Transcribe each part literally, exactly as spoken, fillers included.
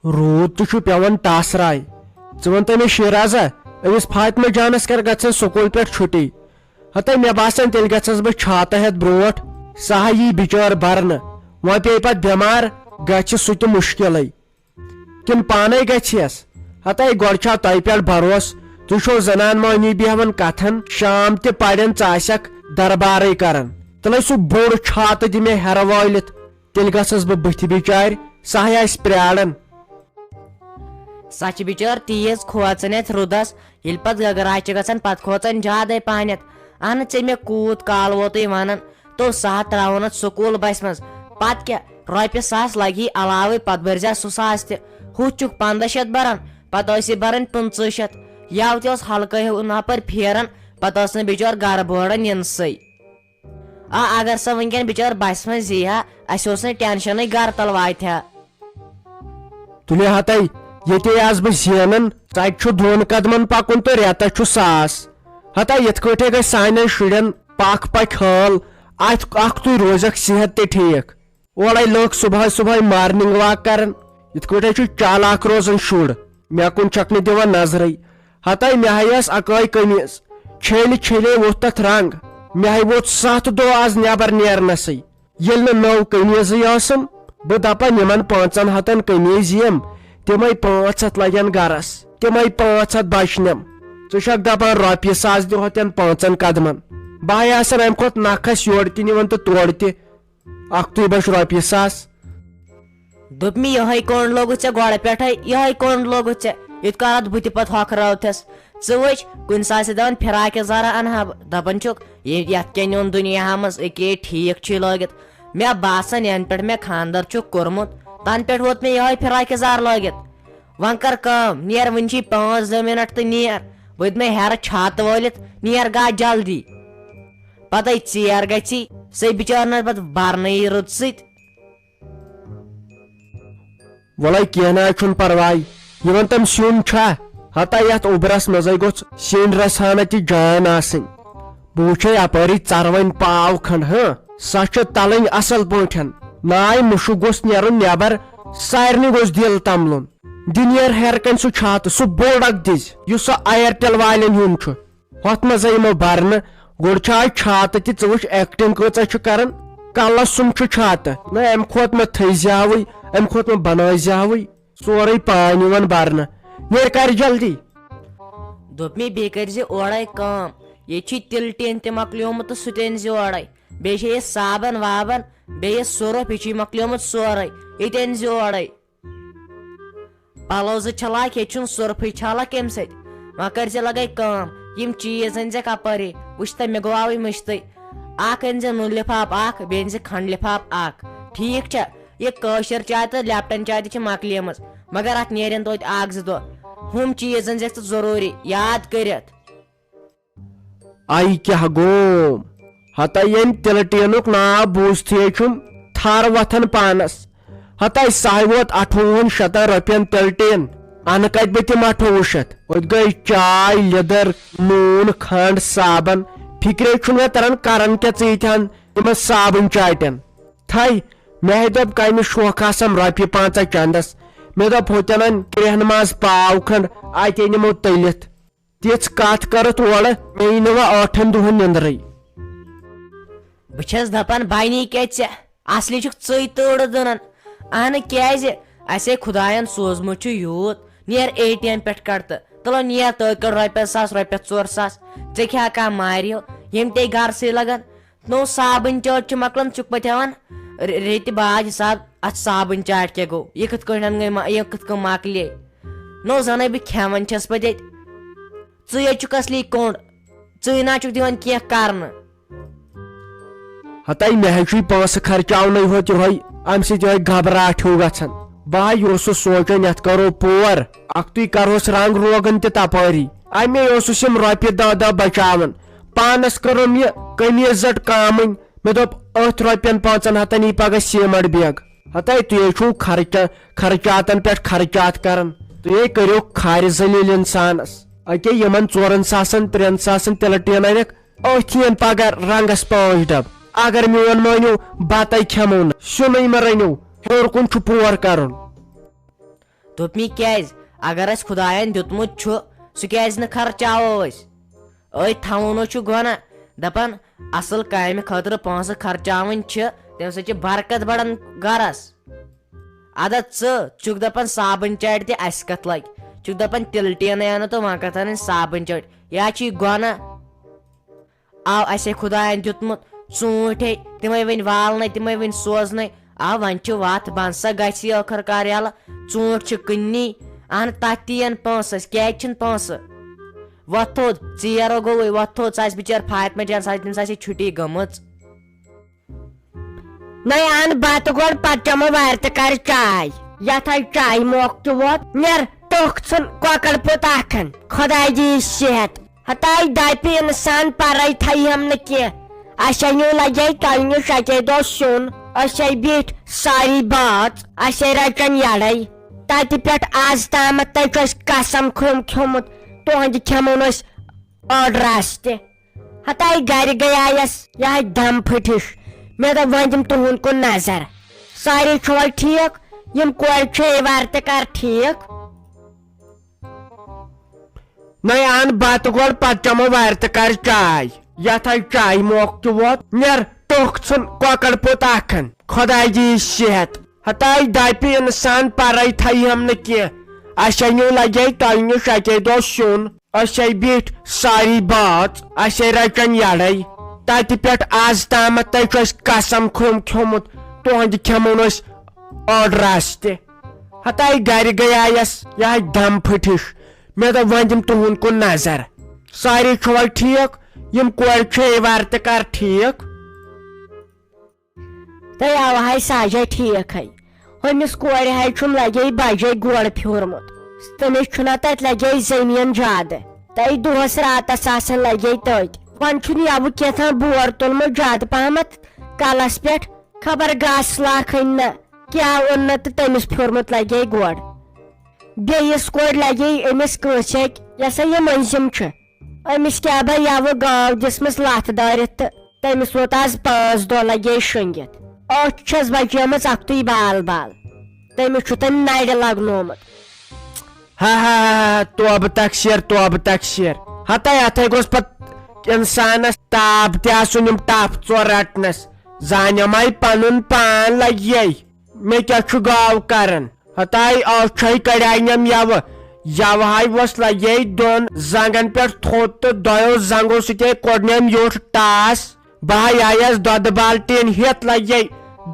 روٗد تہِ چھُ پٮ۪وان ٹاسراے۔ ژٕ وَن تہٕ مےٚ شیرازا، أمِس فاطمہ جانَس کر گژھن سکوٗل پٮ۪ٹھ چھُٹی؟ ہتا مےٚ باسان تیٚلہِ گژھس بہٕ چھاتہٕ ہٮ۪تھ برونٛٹھ سہا یی بِچٲر برنہٕ۔ وۄنۍ پیٚیہِ پتہٕ بٮ۪مار، گژھِ سُہ تہِ مُشکِلٕے۔ کِنہٕ پانے گژھِ یَس؟ ہتا گۄڈٕ چھا تۄہہِ پٮ۪ٹھ بھروسہٕ؟ تُہۍ چھِو زنان مٔہنی بیٚہوان کتھن، شام تہِ پرن ژٕ آسکھ دربارٕے کران۔ تیٚلے سُہ بوٚڑ چھاتہٕ دِ مےٚ ہٮ۪رٕ وٲلِتھ، تیٚلہِ گژھس بہٕ بٕتھِ بِچارِ، سہا آسہِ پرٛاران۔ سۄ چھِ بِچٲر تیز کھوژان یتھ رُدس، ییٚلہِ پتہٕ گگراے چھِ گژھان، پتہٕ کھوژان زیادے پہنتھ۔ اہن ژےٚ مےٚ کوٗت کال ووتُے ونان، تو سہت تراوُن اتھ سکوٗل بسہِ منٛز۔ پتہٕ کیٛاہ، رۄپیہِ ساس لگی علاوے، پتہٕ بٔرزِ سُہ ساس تہِ۔ ہُتھ چھُکھ پندہ شیٚتھ بران، پتہٕ ٲسی بران پٕنٛژٕہ شیٚتھ۔ یوٕ تہِ اوس ہلکے ہیوٗ نپٲرۍ پھیران، پتہٕ ٲس نہٕ بِچٲر گرٕ بوران یِنسٕے۔ آ، اگر سۄ وٕنکیٚن بِچٲر بسہِ منٛز زیٖہا، اسہِ اوس نہٕ ٹینشنٕے گرٕ تل واتہِ ہا۔ تُلِو ہتے، ییٚتے آس بہٕ زینان، ژَتہِ چھُ دۄن قدمن پکُن تہٕ رٮ۪تس چھُ ساس۔ ہتا یِتھ کٲٹھۍ گژھِ سانٮ۪ن شُرٮ۪ن پکھ پکھ حٲل، اتھ اکھ تُہۍ روزکھ صحت تہِ ٹھیٖک۔ اورے لوٚگ صبحٲے صبحٲے مارننگ واک کران، یِتھ کٲٹھۍ چھُ چالاک روزان شُر، مےٚ کُن چھکھ نہٕ دِوان نظرٕے۔ ہتے مےٚ ہاے ٲس اکٲے قمیٖض، چھٔلۍ چھٔلے ووٚتھ تتھ رنگ۔ مےٚ ہاے ووت ستھ دۄہ از نٮ۪بر نیرنسٕے۔ ییٚلہِ نہٕ نٔو قمیٖضٕے ٲسٕم، بہٕ دپان یِمن پانٛژن ہتن قمیٖض یِم، تِمے پانٛژھ ہتھ لگن گرس، تِمے پانٛژھ ہتھ بچنم۔ ژٕ چھکھ دپان رۄپیہِ ساس دِہوتٮ۪ن پانٛژن قدمن۔ بہٕ ہاے آسن امہِ کھۄتہٕ نکھس یورٕ تہِ نِوان تہٕ تورٕ تہِ۔ اکھتُے بچ رۄپیہِ ساس۔ دوٚپ مےٚ، یِہوٚے کونٛڈ لوگُتھ ژےٚ گۄڈٕ پٮ۪ٹھَے، یِہوٚے کونٛڈ لوگُتھ ژےٚ، یُتھ کالَتھ بہٕ تہِ پَتہٕ ہۄکھراوتھَس۔ ژٕ وٕچھ، کُنہِ ساتہٕ چھِ دَپان فِراک یَزارا اَنہٕ ہا بہٕ، دَپان چھُکھ، یہِ یَتھ کیٛاہ نیوٗن دُنیاہَس منٛز، أکے ٹھیٖک چھُے لٲگِتھ۔ مےٚ باسان، یَنہٕ پٮ۪ٹھ مےٚ خانٛدَر چھُکھ کوٚرمُت، تَنہٕ پٮ۪ٹھ ووت مےٚ یِہوٚے فِراک یَزار لٲگِتھ۔ وۄنۍ کر کٲم، نیر، وٕنہِ چھی پانٛژھ دَہ مِنَٹ تہٕ نیر۔ بہٕ دِمَے ہیرٕ چھاتہٕ وٲلِتھ، نیر گا جلدی۔ پتَے ژیر گژھی، سُے بِچارٕ نہ پتہٕ برنٕے رُت سۭتۍ۔ وَلَے کینٛہہ نہ حظ چھُنہٕ پرواے، یہِ وَن تٔمۍ سیُن چھا؟ ہتا یَتھ اوٚبرَس منٛزَے گوٚژھ سِنۍ رَژھ ہنا تہِ جان آسٕنۍ۔ بہٕ وٕچھے اپٲری ژروٕنۍ پاو کھنڈ، ہاں، سۄ چھِ تلٕنۍ اصل پٲٹھۍ۔ ناے مُشُک گوٚژھ نیرُن نٮ۪بر، سارنٕے گوٚژھ دِل تملُن۔ دِ نیر ہیرٕ کنہِ سُہ چھاتہٕ، سُہ بوٚڑ اکھ دِژ، یُس سُہ Airtel والٮ۪ن ہُنٛد چھُ۔ ہۄتھ منٛز یِمو برنہٕ، گۄڈٕ چھُ آز چھاتہٕ تہِ، ژٕ وٕچھ acting کۭژاہ چھِ کران۔ کلس سُم چھُ چھاتہٕ، نہ امہِ کھۄتہٕ مہ تھٲیزِ ہاوٕے، امہِ کھۄتہٕ مہ بنٲیزِ ہاوٕے۔ سورُے پان یِوان برنہٕ۔ نیر کر جلدی۔ دوٚپ مےٚ، بیٚیہِ کٔرۍزِ اورَے کٲم۔ ییٚتہِ چھُے تِلہٕ ٹیٖن تہِ مۄکلیومُت تہٕ سُہ تہِ أنۍزِ اورَے۔ بیٚیہِ چھے یہِ صابن وابن، بیٚیہِ یہِ سرف، یہِ چھُے مۄکلیومُت سورُے۔ یہِ تہِ أنۍزِ اورَے۔ پَلو زٕ چھَلاکھ، ییٚتہِ چھُنہٕ سرفٕے چھَلکھ کَمہِ سۭتۍ۔ وۄنۍ کٔرۍزِ لَگَے کٲم، یِم چیٖز أنۍزٮ۪کھ اَپٲری۔ وٕچھ تہٕ، مےٚ گوٚو اَوٕے مٔشتٕے۔ اَکھ أنۍزِ نُنہٕ لِفاف اَکھ، بیٚیہِ أنۍزِ کھنٛڈ لِفاف اَکھ۔ ٹھیٖک چھا؟ یہِ کٲشِر چاے تہٕ لیپٹن چاے تہِ چھِ مۄکلیمٕژ، مگر اتھ نیرن توتہِ اکھ زٕ دۄہ۔ ہُم چیٖز أنۍزٮ۪کھ ژٕ ضروٗری یاد کٔرِتھ۔ آیہِ کیٛاہ گوم؟ ہتا ییٚمۍ تِلہٕ ٹیٖنُک ناو بوٗزتھٕے چھُم تھر وۄتھان پانس۔ ہتا سہے ووت اَٹھووُہن شتن رۄپین تِلہٕ ٹیٖن۔ انہٕ کتہِ بہٕ تِم اَٹھووُہ شتھ؟ أتھۍ گٔے چاے، لیٚدٕر، نوٗن، کھنٛڈ، صابن۔ فِکرے چھُنہٕ مےٚ تران کرن کیٛاہ ژٕ ییٖتہن تِمن صابن چاٹٮ۪ن۔ تھے، مےٚ ہے دوٚپ، کمہِ شوقہٕ آسم رۄپیہِ پنٛژاہ چندس۔ مےٚ دوٚپ، ہوٚتٮ۪ن کرٛیٚہن منٛز پاو کھنٛڈ، اتے نِمو تٔلِتھ۔ تِژھ کتھ کٔرٕتھ اورٕ، مےٚ یی نہٕ وۄنۍ ٲٹھن دۄہن نِندرٕے۔ بہٕ چھَس دپان، بنی کیٛاہ ژےٚ؟ اصلی چھُکھ ژٕے تۭرٕ دٕنان۔ اہنہٕ کیٛازِ؟ اسے خداین سوٗزمُت چھُ یوٗت۔ نیر اے ٹی ایم پٮ۪ٹھ کڑ تہٕ تُلو نیر تہٕ کڑ رۄپیس ساس، رۄپیس ژور ساس۔ ژےٚ کیٛاہ کانٛہہ ماریو؟ یِم تے گرسٕے لگان۔ نو صابن چٲٹۍ چھِ مۄکلان، ژٕ کِتھ پٲٹھۍ ہٮ۪وان رِ-، ریٚتہِ بعد حساب، اتھ صابن چاٹہِ کیٛاہ گوٚو؟ یہِ کِتھ کٲٹھۍ گٔے ما-، یہِ کِتھ کٲٹھۍ مۄکلے؟ نو زنے بہٕ کھٮ۪وان چھَس پتہٕ ییٚتہِ۔ ژٕے یوت چھُکھ اصلی کونٛڈ، ژٕے نہ چھُکھ دِوان کینٛہہ کرنہٕ۔ ہتے مےٚ ہے چھُے پونٛسہٕ خرچاونٕے ہوت یِہوٚے، امہِ سۭتۍ یِہوٚے گھبراہٹ ہیوٗ گژھان۔ بہٕ ہا یہِ اوسُس سونٛچان یتھ کرو پور، اکھتُے کرہوس رنگ روغن تہِ تپٲری۔ امے اوسُس یِم رۄپیہِ دہ دہ بچاوان۔ پانس کٔرٕم یہِ قمیٖض زٹ کامٕنۍ۔ مےٚ دوٚپ، أتھۍ رۄپین پانٛژن ہتن یی پگاہ سیمٹ بیگ۔ ہتے تُہۍ ہے چھِو خرچہ-، خرچاتن پٮ۪ٹھ خرچات کران۔ تُہۍ ہے کٔرِو کھارِ ذلیل انسانس۔ اکے یِمن ژورن ساسن، ترٛٮ۪ن ساسن تِلہٕ ٹیٖن انکھ، أتھۍ یِن پگاہ رنگس پانٛژھ ڈبہٕ۔ اگر میون مٲنِو، بتے کھٮ۪مو نہٕ، سیُنٕے مہ رٔنِو، ہیوٚر کُن چھُ پور کرُن۔ دوٚپمی، کیٛازِ؟ اگر اسہِ خۄداین دیُتمُت چھُ، سُہ کیٛازِ نہٕ خرچاوو أسۍ؟ أتھۍ تھاوُن حظ چھُ گۄناہ۔ دپان، اصل کامہِ خٲطرٕ پونٛسہٕ خرچاوٕنۍ چھِ، تمہِ سۭتۍ چھِ برکت بڑان گرس۔ ادٕ ژٕ چھُکھ دپان صابن چاٹہِ تہِ، اسہِ کتھ لگہِ؟ چھُکھ دپان تِلہٕ ٹیٖنٕے انو تہٕ وۄنۍ کتھ انٕنۍ صابن چاٹہِ؟ یا چھُ یہِ گۄناہ؟ آو اسے خۄداین دیُتمُت ژوٗنٛٹھۍ ہے، تِمے وۄنۍ والنے، تِمے وۄنۍ سوزنے۔ آ، وۄنۍ چھِ وتھ بنٛد، سۄ گژھِ ٲخٕر کار یلہٕ۔ ژوٗنٛٹھۍ چھِ کٕننی، اہن تتھ تہِ یِن پونٛسہٕ، اسہِ کیٛازِ چھِنہٕ پونٛسہٕ؟ وۄتھ تھوٚد، ژیر گوٚوُے، وۄتھ تھوٚد، سۄ آسہِ بِچٲر فاطمہ جان، سۄ آسہِ، تٔمِس آسہِ چھُٹی گٔمٕژ۔ نَے اَن بَتہٕ گۄڈٕ، پَتہٕ چٮ۪مو وارِ تہٕ کَرِ چاے۔ یَتھ آیہِ چایہِ موقعہٕ تہِ ووت، نیر ٹوٚکھ ژھُن کۄکَر پوٚت اَکھ اَن۔ خۄداے دِیہِ صحت۔ ہتاے دَپہِ اِنسان پَرَے تھایہِ ہَم نہٕ کینٛہہ۔ اَسے نیوٗ لَگے تۄہہِ نِش اَکے دۄہ سیُن۔ أسے بیٖٹھۍ ساری بٲژ، اَسے رَچَن یَڑَے۔ تَتہِ پٮ۪ٹھ آز تامَتھ تۄہہِ چھُ اَسہِ قسم کھیوٚم کھیوٚمُت، تُہُنٛدِ کھٮ۪مو نہٕ أسۍ أڑ رَژھ تہِ۔ ہتاے گرِ گٔیایس یہے دم پھٔٹِش۔ مےٚ دوٚپ، وۄنۍ دِم تُہُنٛد کُن نظر۔ سارے چھُوا ٹھیٖک؟ یِم کورِ چھےٚ وارِ تہِ کر ٹھیٖک؟ نَے اَن بَتہٕ گۄڈٕ، پَتہٕ چٮ۪مو وارِ تہٕ کر چاے۔ یَتھ آیہِ چایہِ موقعہٕ تہِ ووت، نیر ٹوٚکھ ژھُن کۄکَر پوٚت اَکھ اَن۔ خۄداے دِیہِ صحت۔ ہتاے دَپہِ اِنسان پَرَے تھایہِ ہَم نہٕ کینٛہہ۔ اَسہِ نیوٗ لَگے تۄہہِ نِش اَکے دۄہ سیُن۔ أسۍ ہے بیٖٹھۍ ساری بٲژ، اَسہِ ہے رَچَن یَڑَے۔ تَتہِ پٮ۪ٹھ آز تامَتھ تۄہہِ چھُ اَسہِ قسم کھیوٚم کھیوٚمُت، تُہُنٛدِ کھٮ۪مو نہٕ أسۍ أڑ رَژھ تہِ۔ ہتاے گرِ گٔیایس یہے دم پھٔٹِش۔ مےٚ دوٚپ، وۄنۍ دِم تُہُنٛد کُن نظر۔ سارے چھِوا ٹھیٖک؟ یِم کورِ چھےٚ وارِ تہِ کر ٹھیٖک؟ تہٕ اَوہاے ساجا ٹھیٖک ہے۔ ہُمِس کورِ ہے چھُم لگے بجے گۄڈ پھیوٗرمُت۔ تٔمِس چھُنہ تتہِ لگے زٔمیٖن زیادٕ۔ تہٕ دۄہس راتس آسان لگے تٔتۍ۔ وۄنۍ چھُن یَوٕ کیٛاہ تام بور تُلمُت زیادٕ پہمتھ کلس پٮ۪ٹھ۔ خبر گاسہٕ لاکھٕنۍ نہ کیٛاہ اوٚن نہ تہٕ تٔمِس پھیوٗرمُت لگے گۄڈ۔ بیٚیِس کورِ لگے أمِس کٲنٛسہِ اَکہِ، یۄسا یہِ مٔنٛزِم چھِ۔ أمِس کیٛاہ با یَوٕ گاو دِژمٕژ لَتھ دٲرِتھ تہٕ تٔمِس ووت آز پانٛژھ دۄہ لگے شۄنٛگِتھ۔ أچھ چھَس بچیمٕژ اَکھتُے بال بال۔ تٔمِس چھُ تٔمۍ نرِ لگنومُت۔ ہا ہا ہا ہا، توبہٕ تقصیر، توبہٕ تقصیر۔ ہتا یتھے گوٚژھ پتہٕ انسانس تاب تہِ آسُن یِم ٹپھ ژور رٹنس۔ زانیمے پنُن پان لگیے۔ مےٚ کیٛاہ چھُ گاو کران؟ ہتاے آز چھے کڑیاینم یوٕ۔ یوہاے وس لگے دۄن زنگن پٮ۪ٹھ تھوٚد تہٕ دۄیو زنگو سۭتے کوٚڑنم یوٚٹھ ٹاس۔ بہٕ ہا آیس دۄدٕ بالٹیٖن ہٮ۪تھ لگے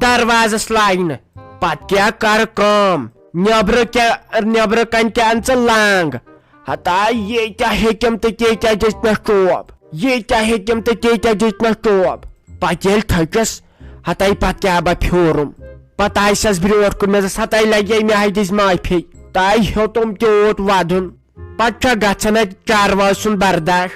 دروازس لاینہٕ۔ پتہٕ کیٛاہ کرٕ کٲم؟ نیبرٕ کیٛاہ، نیبرٕ کنہِ تہِ ان ژٕ لانگ۔ ہتاے ییٖتیٛاہ ہیٚکِم تہٕ تیٖتیٛاہ دِژ مےٚ ٹوپ، ییٖتیٛاہ ہیٚکِم تہٕ تیٖتیٛاہ دِژ مےٚ ٹوپ۔ پتہٕ ییٚلہِ تھٔچس، ہتاے پتہٕ کیٛاہ بہٕ پھیوٗرُم۔ پتہٕ آیہِ سس برٛونٛٹھ کُن، مےٚ دوٚپُس، ہتاے لگے مےٚ ہاے دِژ معٲفی۔ تاے ہیوٚتُم تیوٗت ودُن۔ پتہٕ چھا گژھان اتہِ چاروٲے سُنٛد برداش؟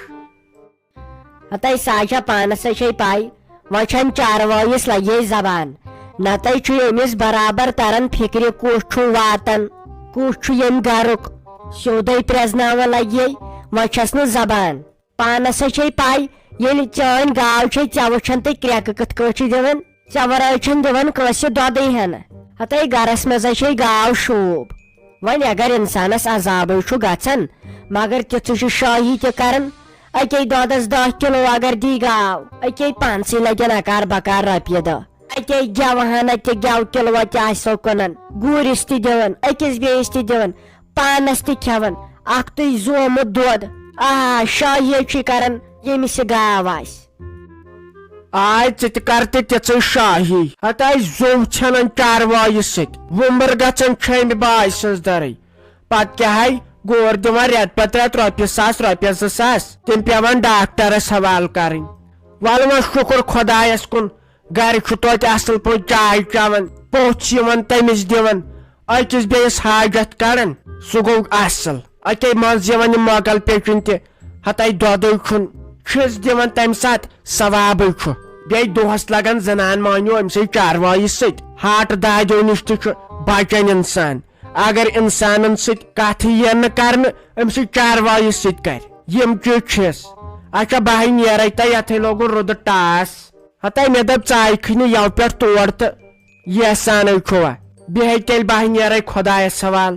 ہتے ساجا پانس ہے چھے پاے، وۄنۍ چھنہٕ چاروٲیِس لگے زبان، نتہٕ چھُ أمِس برابر تران فکرِ کُس چھُ واتان، کُس چھُ ییٚمہِ گرُک۔ سیوٚدے پرٛزناوان لگے، وۄنۍ چھس نہٕ زبان۔ پانس ہے چھے پاے، ییٚلہِ چٲنۍ گاو چھے ژےٚ وٕچھان تہٕ کرٛٮ۪کہٕ کِتھ کٲٹھۍ چھِ دِوان، ژےٚ ورٲے چھَنہٕ دِوان کٲنٛسہِ دۄدٕے ہٮ۪نہٕ۔ ہتے گرس منٛزے چھے گاو شوٗب۔ وۄنۍ اگر انسانس عذابٕے چھُ گژھان، مگر تِژھٕے چھُ شٲہی تہِ کران۔ اَکے دۄدس دَہ کِلوٗ اگر دی گاو، اَکے پانسٕے لگن اکار بکار رۄپیہِ دَہ۔ اَکے گٮ۪وہن تہِ گٮ۪و کِلوٗ تہِ آسو کٕنان، گوٗرِس تہِ دِوان، أکِس بیٚیِس تہِ دِوان، پانس تہِ کھٮ۪وان۔ اکھتُے زومُت دۄد، آ، شٲہی چھُے کران، ییٚمِس یہِ گاو آسہِ۔ آے ژٕ تہِ کر تہٕ تِژھٕے شٲہی۔ ہتاے زُو ژھٮ۪نان چاروایہِ سۭتۍ، وُمبٕر گژھان چھٲمہِ باے سٕنٛز دَرٕے۔ پتہٕ کیٛاہ ہے گور دِوان رٮ۪تہٕ پتہٕ رٮ۪تہٕ رۄپیہِ ساس، رۄپیَس زٕ ساس، تِم پٮ۪وان ڈاکٹرس حوالہٕ کرٕنۍ۔ وَلہٕ وۄنۍ شُکُر خۄدایَس کُن، گرِ چھُ توتہِ اَصٕل پٲٹھۍ چاے چٮ۪وان، پوٚژھ یِوان تٔمِس دِوان، أکِس بیٚیِس حاجت کڑان، سُہ گوٚو اصل۔ اتے منٛز یِوان یِم مۄغل پیچُن تہِ، ہتے دۄدے چھُن، چھِس دِوان تمہِ ساتہٕ ثوابٕے چھُ۔ بیٚیہِ دۄہس لگان زنان مٲنِو أمۍ سٕے چاروایہِ سۭتۍ۔ ہاٹہٕ دادیو نِش تہِ چھُ بچان انسان۔ اگر انسانن سۭتۍ کتھ یِیَن نہٕ کرنہٕ، أمۍ سٕے چاروایہِ سۭتۍ کرِ۔ یِم چیٖز چھِس۔ اچھا، بہٕ ہاے نیرے تہٕ یتھے لوگُن رُدٕ ٹاس۔ ہتے مےٚ دوٚپ، ژایہِ کھنہِ یَوٕ پٮ۪ٹھ تور تہٕ یہِ احسانٕے چھُوا؟ بیٚیہِ تیٚلہِ بہٕ نیرے خۄدایَس حوال۔